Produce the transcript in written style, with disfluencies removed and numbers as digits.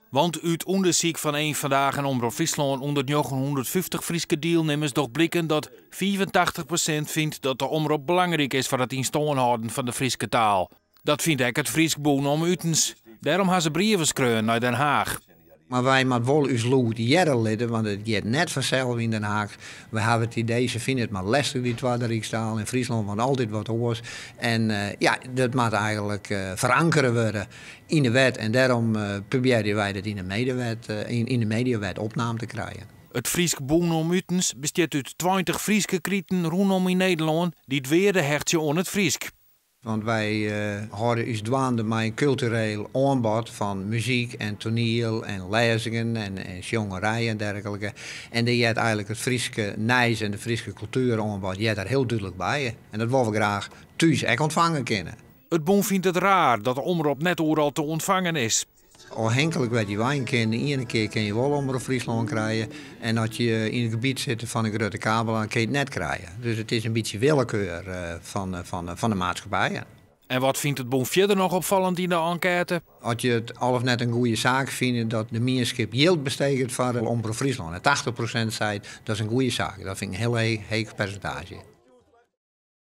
Want út ûndersyk fan Een Vandaag en Omrop Fryslân ûnder 950 Fryske dielnimmers docht bliken dat 85% fynt dat de omrop belangryk is foar it yn stân hâlden fan de Fryske taal. Dat fynt ek it Frysk Bûn om utens. Dêrom ha se brieven skreaun nei Den Haach. Mar wy moatte wol ús lûd hearre litte, want it giet net fansels yn Den Haach. Wy hawwe it idee, se fine it mar lestich, dy twadde rykstaal yn Fryslân, want altyd wat oars. En ja, dat moat eigenlik ferankere wurde yn de wet en dêrom probearje wy dat yn de mediawet, yn de mediawet opnaam te krijen. It Frysk Bûn om utens bestiet út 20 Fryske kriten rûnom yn Nederlân dy't wearde hechtsje oan it Frysk. Want wy hâlde ús dwaande mei in kultureel oanbod fan muzyk en toaniel en lêzingen en sjongerij en dergelike. En dêr heart eigenlik it Fryske nijs en de Fryske kultueroanbod heart der hiel dúdlik by. En dat wolle we graach thús ek ûntfange kinne. It bûn fynt it raar dat de omrop net oeral te ûntfangen is. Ôfhinklik wêr't je wein kinne, de iene kear kin je wol Omrop Fryslân krije en as je yn it gebiet sitte fan in grutte kabel, dan kin je it net krije. Dus it is in bytsje willekeur fan de maatskippij. En wat fynt it bûn fierder noch opfallend yn de enkête? As je it al of net in goede saak fine dat de mienskip jild besteget foar Omrop Fryslân. En 80% seit dat is in goede saak. Dat fyn ik in hiel heech persintaazje.